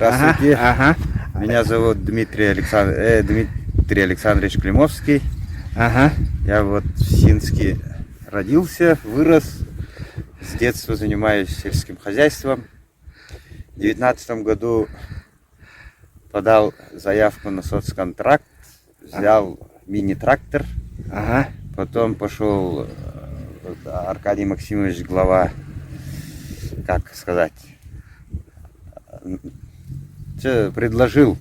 Здравствуйте. Ага. Меня зовут Дмитрий, Александ... э, Дмитрий Александрович Климовский. Ага. Я вот в Синске родился, вырос. С детства занимаюсь сельским хозяйством. В 2019 году подал заявку на соцконтракт, взял мини-трактор. Ага. Потом пошел э, Аркадий Максимович, глава, как сказать, предложил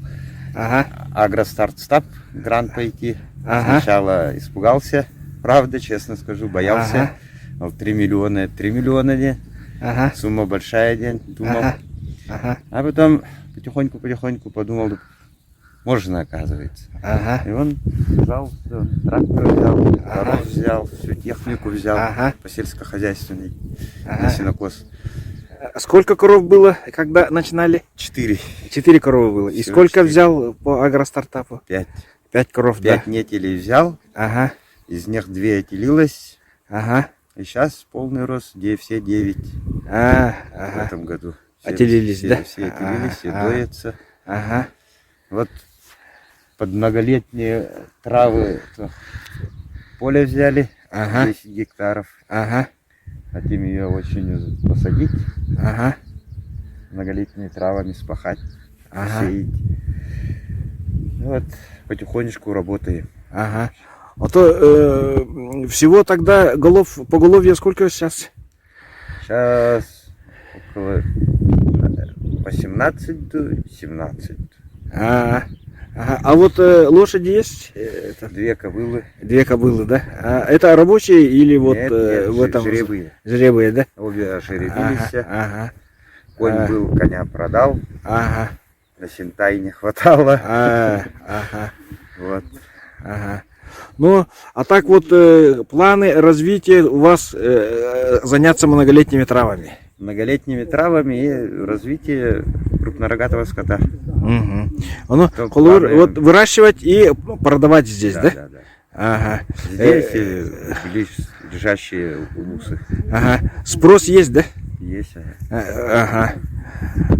Ага. Агростартстап грант пойти. Ага. Сначала испугался, правда, честно скажу, боялся. Ага. 3 миллиона, 3 миллиона день. Ага. Сумма большая день, думал. Ага. Ага. А потом потихоньку-потихоньку подумал, можно, оказывается. Ага. И он взял, всё, трактор взял, Ага. коров взял, всю технику взял Ага. по сельскохозяйственной на Ага. сенокос. Сколько коров было, когда начинали? Четыре, Четыре коровы было. И Всего сколько четыре. взял по агростартапу? пять. Пять коров, да. Пять нетелей взял, Ага. из них две отелилось. Ага. И сейчас полный рост, где все девять А, в ага. этом году. Все, Отелились, все, да? Все отелились, все Ага. доятся. Ага. Вот под многолетние травы то поле взяли, Ага. 10 гектаров. Ага. Хотим ее осенью посадить, Ага. многолетними травами спахать, Ага. сеять. Ну Вот, потихонечку работаем. Ага. А то э, всего тогда голов поголовье сколько сейчас? Сейчас около 18 до 17. А, ага. А вот э, лошади есть? Э, это, Две кобылы. две кобылы, да? А это рабочие или вот Нет, э, нет, в этом жеребые. жеребые, да? Обе ожеребились. Ага, ага, Конь А. был, коня продал. ага, На сентай не хватало. а, ага, Вот. ага. Ну, а так вот э, планы развития у вас э, заняться многолетними травами. Многолетними травами и развитие крупнорогатого скота. Угу. Ну, То холур, планы- вот выращивать и продавать здесь, да? да, да. Ага. Здесь Э, и ближ- лежащие улусы. Ага. Спрос есть, да? Есть. ага. Э, Ага.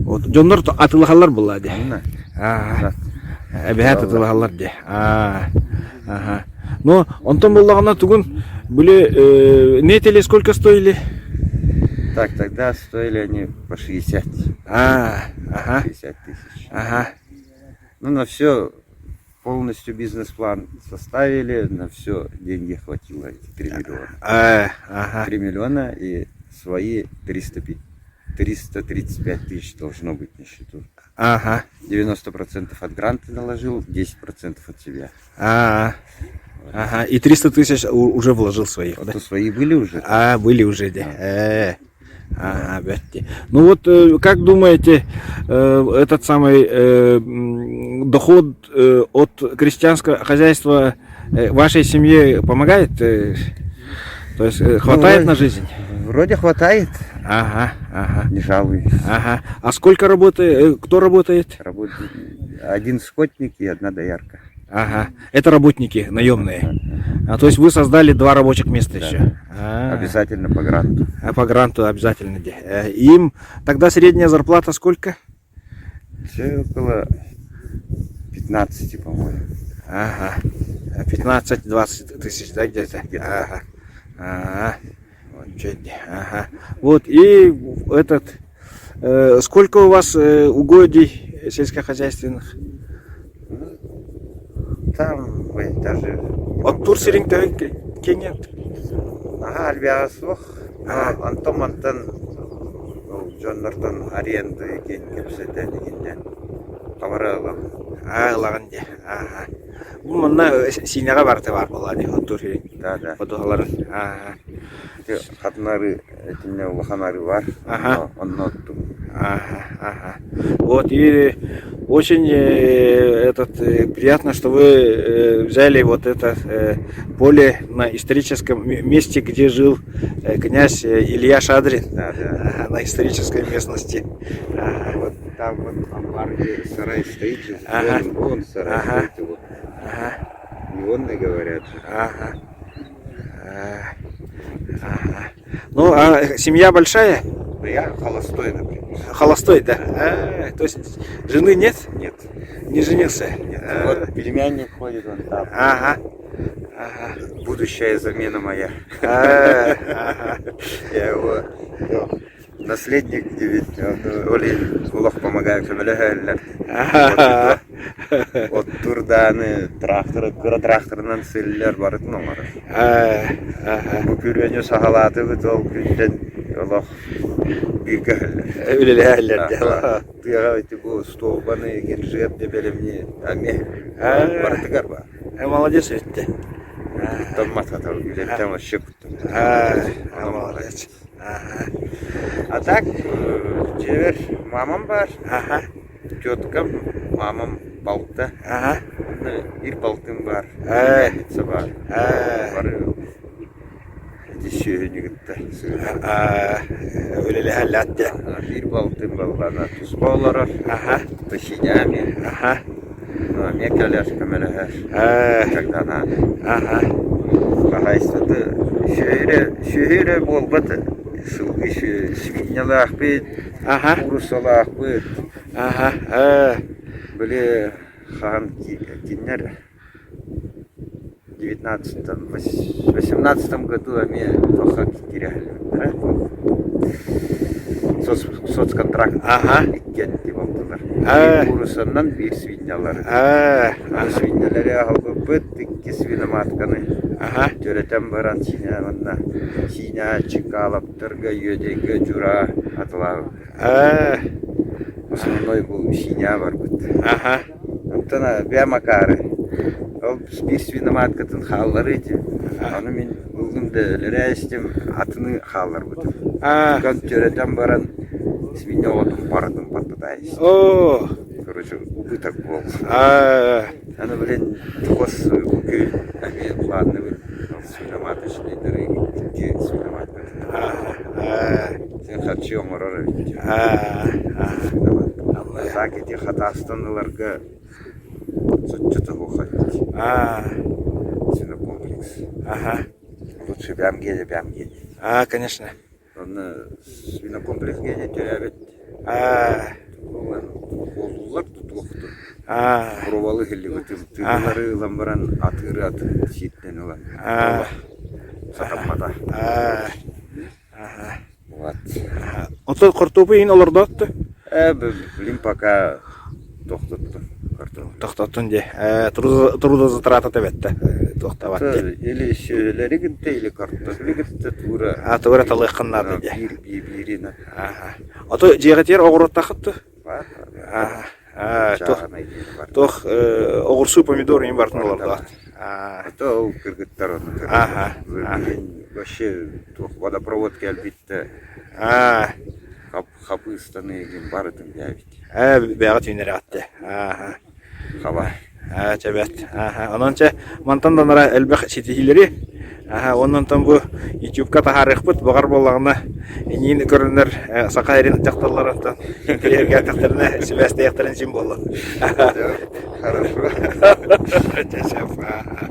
Вот дьоннор атыылаһаллар буолла дии. Онно. Ага. Эбэһээт атыылаһаллар дии. Аа. Ага. Ну, онтон буоллаҕына тугун были э, нетели сколько стоили? Так, тогда стоили они по 60. А, ага. 60 тысяч. Ага. Ну, на все полностью бизнес-план составили, на все деньги хватило, эти 3 миллиона. Э, ага. 3 миллиона и свои 305, 335 тысяч должно быть на счету. Ага. 90% от гранта наложил, 10% от себя. А, ага. И 300 тысяч у- уже вложил своих, да? То свои были уже? А, были уже, да. Э, Ага, бэрт дии. Ну вот, э, как думаете, э, этот самый э, м, доход э, от крестьянского хозяйства э, вашей семье помогает? э? То есть э, хватает вроде- на жизнь? Вроде хватает, Ага, ага, не жалуюсь. ага. А сколько работает, кто работает? Работает один скотник и одна доярка. Ага, это работники наемные. А, то есть вы создали два рабочих места Да. еще? А, Обязательно по гранту. а по гранту обязательно. дии. Э, Им тогда средняя зарплата сколько? Все около 15, по-моему. Ага. 15-20 тысяч, да, где-то? Где-то Ага. Ага. Вот, чё это, Ага. Вот, и этот... э, сколько у вас э, угодий сельскохозяйственных? Там ой, даже... не могу Оттуур сказать. сириҥ төһө киэҥий. Наһаа элбэҕэ суох. Ага. Онтон мантан дьоннортон аренда диэн кэпсэтэн игиннэн хабара ылабын. Аа, ылаҕын дии. Ага. Бу манна Сиинэҕэ барыта баар буолла дии оттуур сириҥ. Да, да. Ходуһаларын. Ага. Ити хатын арыы итиннэ улахан арыы баар. Ага. Онно оттум. Ага, ага. Вот, и очень э, этот, э, приятно, что вы э, взяли вот это э, поле на историческом ме- месте, где жил э, князь э, Илья Шадрин, Да, да. Ага, на исторической местности. Ага, Вот там вот амбар, где сарай стоит же, Ага. вон, вон сарай Ага. стоит его. ага, Не он говорят же. ага. А, ага. Ну, а семья большая? Ну, я холостой, например. Холостой, да? А, то есть жены нет? Нет. Не женился? Нет. Вот племянник ходит он там. Ага. Ага. Будущая замена моя. А, ага. Я его наследник диэбит. Ол иһин олох помогаю көмөлөһөллөр. Ага. Оттуур дааны трактор, кыра тракторынан сыллар барытын оҥорор. А, ага. Бу күрүөнү саҕалаатыбыт ол күнтэн олох бииргэ өһөллөр. Үлэлэһэллэр Тыаҕа ити бу столбаны гиржиэп да бэлэмни эмиэ барытыгар баар. Молодец өттө. Куттаммат хата үлэттэн вообще куттаммат. А, молодец. А так дьиэбэр мамам баар, Ага. теткам, мамам балта, Ага. биир балтым баар, Э. племянница баар. Э. Бары ити сүөһүнү кытта сыһыаннаах. Үлэлэһэллэр Биир балтым баллана туспа олорор, Ага. Тащинями, Ага. эмиэ кэлэр көмөлөһөр, Э. когда надо. Ага. Хаһаайыстыбата сүөһү сүөһү эрэ буолбат, сылгы свиньялаахпыт, Ага. кууруссалаахпыт, Ага. Э. били хаһан кинилэр девятнадцатом, восемнадцатом году эмиэ туохха киирэһэллэрэ соцконтракт Ага. иккиэн буоллулар. Э. Биир кууруссаннан биир свиньялары. Э. Свиньялары аҕалбыппыт, икки свиноматканы Ага. төрөтөн баран Сиинэ уонна Сиинэ Чыкаалаптарга, Үөдэйгэ, Дьураа атылаабыт. Э. Основной бу Сиинэ барбыт. Ага. Оттон бэйэм акаары ол биир свиноматкатын хаалларыы ити. Ону мин ыллым да өлөрөө истим, атыны хаалларбытым. А. Тукан төрөтөн баран свинья оҕотун барытын баттатаа истим. О. Короче, убыток буолла. А. Аны блин, хос күн эмиэ планныбыт свиноматочныйдары икки свиноматкатын. А. Син харчы оҥорор эбит. А. Так ити хатаастан ыларга соччото суох эбит. А. Свинокомплекс. Ага. Лучше бэйэм гиэнэ бэйэм гиэнэ. А, конечно. Онно свинокомплекс гиэнэ төрөөбүт. А. Буоллулар тутуохтун. А. Куровалы иһиллибитим. Тыылары ылан баран атыыры атын сииттэн ылан. А. Сатаммата. А. Ага. Вот. Оттон хортуопу иһин олордоот Э, блин, пока тохтоттум картофель. тохтоттун дии. Э, трудозатратата бэтте. Туохтабат дии. Или сүөһүлэри кытта, или картофели кытта туура. А, тура талыаххын наада дии. Биир биир бииринэ. Ага. Ото дьиэҕитигэр оҕуруоттааххыт дуо? Баар. Аа, аа, туох Чааһынай диэн бар. туох оҕурсуу, помидор иһин барытын олордоот. Аа, А то ол кыргыттар ону Аха. Билин вообще туох водопровод кэлбит Аа, хапыыстаны игин барытын дээбит. ээ бэҕэ түүнэрэҕитте. Ааха. Хаба. Аа, чэ бэрт. Ааха. Онон чэ мантан да нара элбэх ситиһиилэри. Аха, оннонтон бу YouTube-ка таһаарыахпыт. Баҕар буоллаҕына эниин көрөннөр саха эрин дьахталларыттан интэриэһиргээтэхтэринэ сибээстэйэхтэрин син буолла. Хорошо. Чэ, сөп. Ааха.